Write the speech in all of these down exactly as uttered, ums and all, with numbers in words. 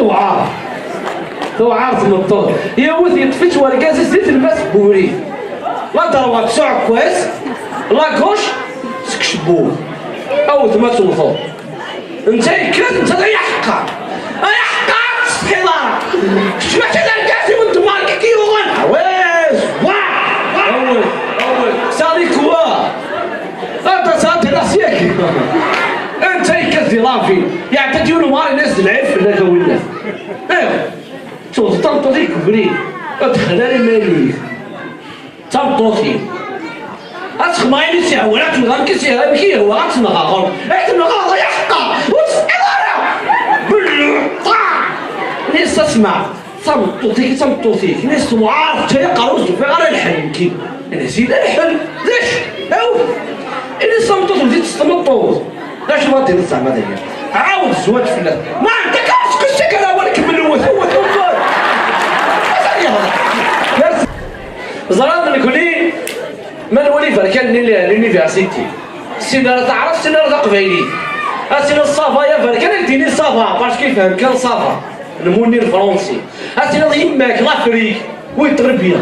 Tewɛer. Tewɛer tmeṭṭut. Yiwet yeṭṭef-itt wergaz-is di tlemmast n webrid. La droite s uɛekkaz, la gauche seg ucebbub. Awet ma tewteḍ. Netta yekker, netta d ayaḥeqqar. Ayaḥeqqar, tsetḥiḍ ara. Kečč mačči d argaz-iw n tmarka i k-yuɣen. Awes, wa! Awes, awes. Sali quoi? Anta sɛant la siècle. Anta yekkat di la vie. Iɛedda-d yiwen umɣar, yenna-as d lɛib fell-ak a winnat. Ayɣer? Tuɣeḍ tameṭṭut-ik deg ubrid. Ur d-texli ara iman-ik. D tameṭṭut-im. Ad texmeɣ ayen i s-yehwan, ad tewwet amek i s-yehwa, amek i yehwa, ad tenɣeɣ. Ad tenɣeɣ, ay aḥeqqa! Ur tesɛiḍ ara! Belluṭa! Nni-as, "Asma, d tameṭṭut-ik, d tameṭṭut-ik." Nni-as, "Tewɛer, tečča-yi aqerru-s, ur tufiɣ ara lḥel, nekkini." Nni-as, "Yella lḥel, d acu? Aw!" Ini-as, "Tameṭṭut, bdiɣ s tmeṭṭut." D acu ma d-tiniḍ zeɛma dagi? Ɛawed zzwaǧ fell-as. Ma ɛeddak ara skusek ara wali kemmel wet, wet, wet. Mazal yehḍer. Ẓran nekkni ma nwali iberkan-nni n l'université. Sin ara taɛrabt, sin ara taqbaylit. Ad tiniḍ ça va ya berkan, ad k-d-ini ça va, parce que yefhem kan ça va. Lmuni lefransi. Ad tiniḍ yemma-k, l'Afrique, oui, très bien.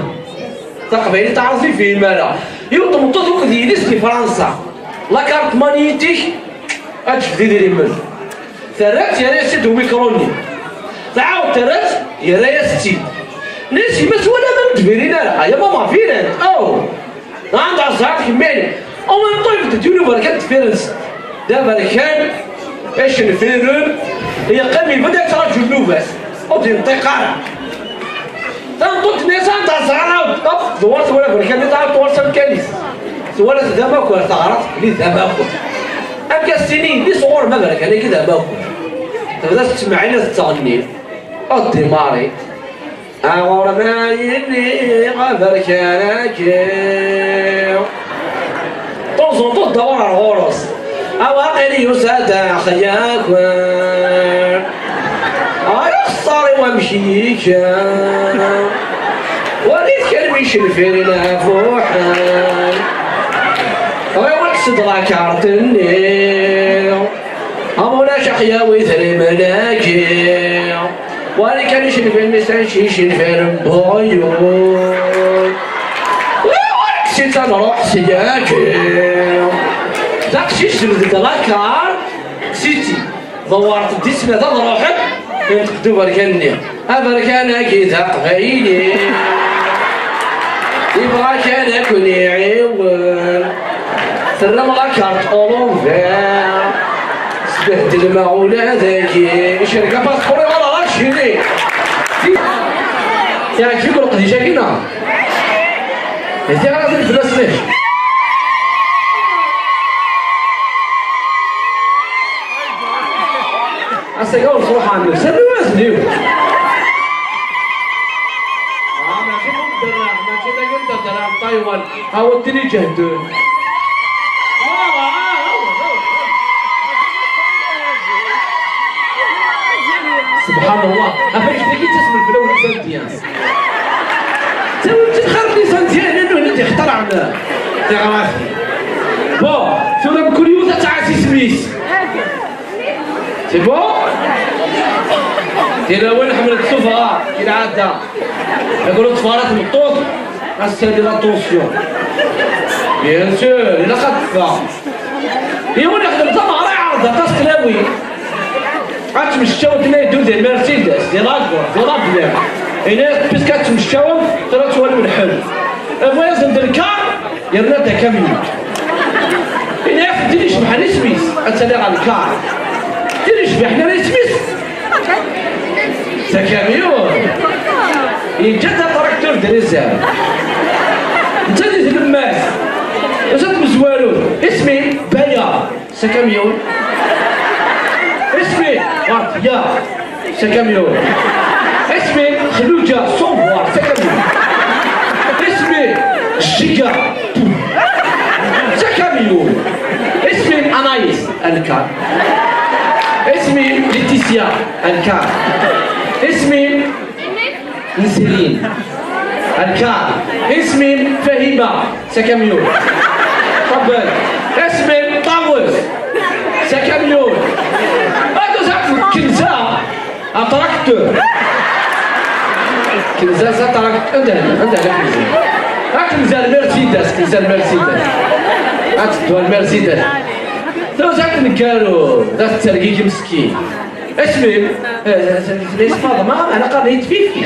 Taqbaylit taɛrabt ur yefhim ara. Yiwet tmeṭṭut akked yelli-s di Fransa. La carte magnétique, ad tejbed idrimen. Terra-tt, yerra-yas-tt-id umikru-nni. Tɛawed terra-tt, yerra-yas-tt-id. Nni-as, "Yemma, twalaḍ ma ur d-virin ara?" "Ay a mama, viren-d." "Oh! Anda ẓẓɛeɣ kemmini." Au même temps, yebded yiwen uberkan deffir-nsen. D aberkan icenfiren, yeqqim ibedd yettraǧu nnuba-s. Ur d-yenṭiq ara. Tameṭṭut-nni atan teẓra, hop, tewwer, twala aberkan-nni, tɛawed tewwer s amkan-is. Twala-t d amakar, teɣra-t belli d amakar. Amek as-tini yelli-s ɣur-m aberkan-agi d amakar? Tebda tettmeɛɛin, tettɣenni. Ur d-immar. "A ɣur-m a yelli aberkan-agi." Ṭuẓuṭu tdawar ar ɣur-s. "A waqil yusa-d axyaker. Ay axeṣṣar-iw amek yekka. Walit kan mi cenfiren ɣef uḥal. Ɣiwel-d s-d la carte-nni. A ulac axyawi idrimen-agi. Wali kan icenfiren-is, anci icenfiren n uɣyul. Ɣiwel-d si-tt ad nruḥ syagi." Taqcict tebded la carte, si-tt-id. Dewwret-d isem-a, ad ruḥen, yenṭeq-d uberkan-nni. "Aberkan-agi d aqbayli. Yebɣa kan ad ken-iɛiwen. Terram la carte à l'envers. Sbehdlem-aɣ ula dagi." Icerreg apaspuṛ-iw ɣer la Chine. Yeɛjeb-ik uleqdic-agi, neɣ? Hdi ara d fell-as leh. Ass-agi ur sruḥ ɛemmi-s, rnu azniw. Ah, mačči d amderreɛ, mačči d amderreɛ n Ṭaywan. Aweḍ tin iǧehden. Subḥan Allah, afak dagi ttasmen fell-awen les Indiens. Ttawim-tt-id xir n les Indiens, annu hna d-ixtarɛen tiɣratin. Bon, tura mkul yiwet ad tɛass isem-is. C'est bon? Tilawin ḥemmlent tuffɣa, i lɛada. Yaqulu ṭṭfara tmeṭṭut, ad s-tali la tension. Bien sûr, ilaq ad teffeɣ. Yiwen ixdem tameɣra, iɛreḍ aṭas tlawin. Ad tmecčaw tnaydu di Mercedes, di lagur, di lablem. Ini-as, puisque ad tmecčawem, tura ad twalim lḥel. Iwwi-yasen-d lkar, yerna-d akamyun. Ini-as, d tin icebḥen isem-is, ad tali ɣer lkar. Tin icebḥen ara isem-is, d akamyun. Yeǧǧa-d atraktur d réserve. Netta di tlemmast, netta d tmezwarut. Isem-im, Baya. C'est camion. Isem-im, ah, ya. C'est camion. Isem-im, Khlouja, sans voix, c'est camion. Isem-im, Giga. C'est camion. Isem-im, Anaïs, الكار. Isem-im, Laetitia, الكار. Isem-im, Nesrin. الكار. Isem-im, Fahima. C'est camion. طبل. Isem-im, Tawes. C'est camion. Ata zaɛt kenza. Atraktur. Kenza s atraktur. Anda, anda la kenza? Ad kenza Mercedes, kenza Mercedes. Ad teddu ar Mercedes. Tusa ad tenkaru, da tettergigi meskin. Asmi, eh, isem-is Faḍma, ana qqaren-iyi-d Fifi.